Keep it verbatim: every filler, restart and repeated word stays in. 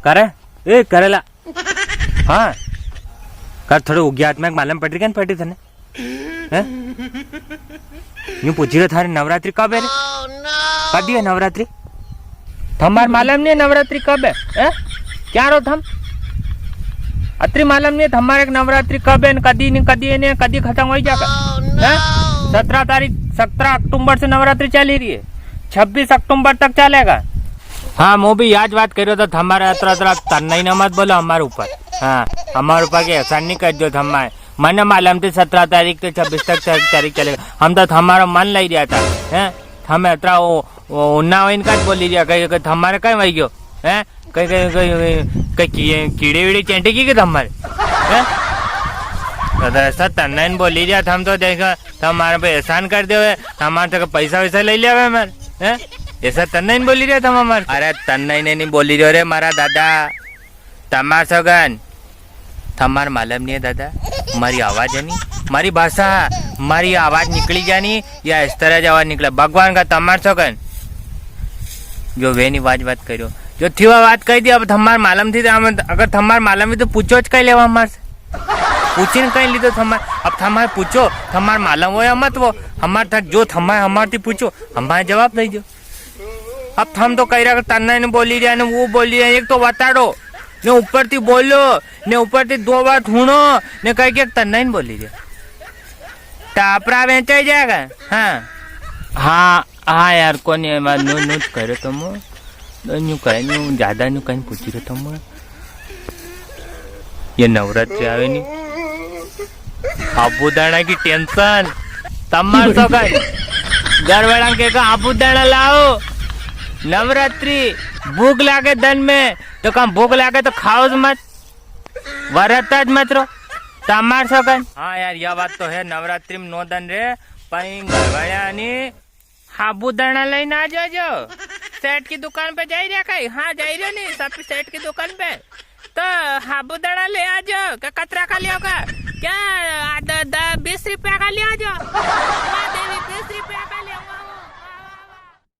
करे? ए, करेला। हाँ। कर थोड़े उग्या आत्मा के मालूम पड़ री, कन पड़ री थने? हैं? यूं पूछी रे, थारी नवरात्रि कब है रे? कदी है नवरात्रि? थमार मालूम नी है नवरात्रि कब है? हैं? क्या रो थम? अतरी मालूम नी है थमारे के नवरात्रि कब है, न कदी नी, कदी है नी, कदी खत्म हो जाएगा? हैं? सत्रह तारीख, सत्रह अक्टूबर से नवरात्रि चली रही है, छब्बीस अक्टूबर तक चलेगा। हाँ, मु भी याज बात करियो तो थमारे अतरा अतरा तन्नई न मत बोलो हमारे ऊपर। हाँ, हमारे ऊपर के एहसान नी कर दो थमारे। मने मालूम थी सत्रह तारीख से छब्बीस तक, तारीख चलेगा। हम तो थमारो मन लई रिया था, हैं? थमे अतरा वो, वो उन्ना वइन का बोली रिया, कई, कई थमारे कई वई गयो, हैं? कई, कई, कई, कई, कई की-, कीड़े वीड़े चेंटे की के थमारे, हैं? तो, तो ऐसा तन्ना इन बोली रिया था, हम तो देखा, थमारे पे एहसान कर दे, थमारे तो पैसा वैसा ले लिया हमारे, हैं? ऐसा तन्ना इन बोली रिया था हमारे। अरे तन्ना इन नी बोली रियो रे मारा दादा, तमार सोगन, थमार मालूम नी है दादा, मारी आवाज है नी, मारी भाषा, मारी आवाज निकली जा नी, या इस तरह ज आवाज निकले, भगवान का तमार सोगन। जो वे नी वाज बात करियो, जो थी वा बात कही दी, अब थमार मालूम थी, तो हम, अगर थमार मालूम थी तो पूछो च कई लेवा हमार से। पूछी ने कई लीधो थमार, अब थमार पूछो, थमार मालूम हो या मत हो, हमार तक जो थमार, हमार थी पूछो, हमार जवाब दई दो। अब थम तो कई रिया के तन्ना ने बोली रिया ने वो बोली रिया, एक तो बताड़ो, ने ऊपर थी बोलो, ने ऊपर थी दो बात हुणो, ने कई के तन्ना ने बोली रिया। टापरा वेचाई जाएगा। हाँ। हाँ, हाँ यार, कोनी है, मैं न्यू, न्यू करे तो मु, न्यू कहे, न्यू ज्यादा न्यू कहीं पूछी रहे तो मु। ये नवरात्रि आवे नी, साबूदाना की टेंशन। तमार सोगन, घर वाला के का साबूदाना लाओ। नवरात्रि, भूख लागे दन में, तो कम भूख लागे तो खाओ ज मत, वरत ज मत रो। तमार सोगन। हाँ यार, या बात तो है, नवरात्रि में नौ दन रे, पर इन घर वाला नी साबूदाना लेने आ जाओ जो। सेठ की दुकान पे जाई रिया कई? हाँ, जाई रियो नी, सब सेठ की दुकान पे। तो साबूदाना ले आ जाओ, क्या कतरा का लियोगा? क्या आधा, दा, बीस रुपया का ले आ जाओ।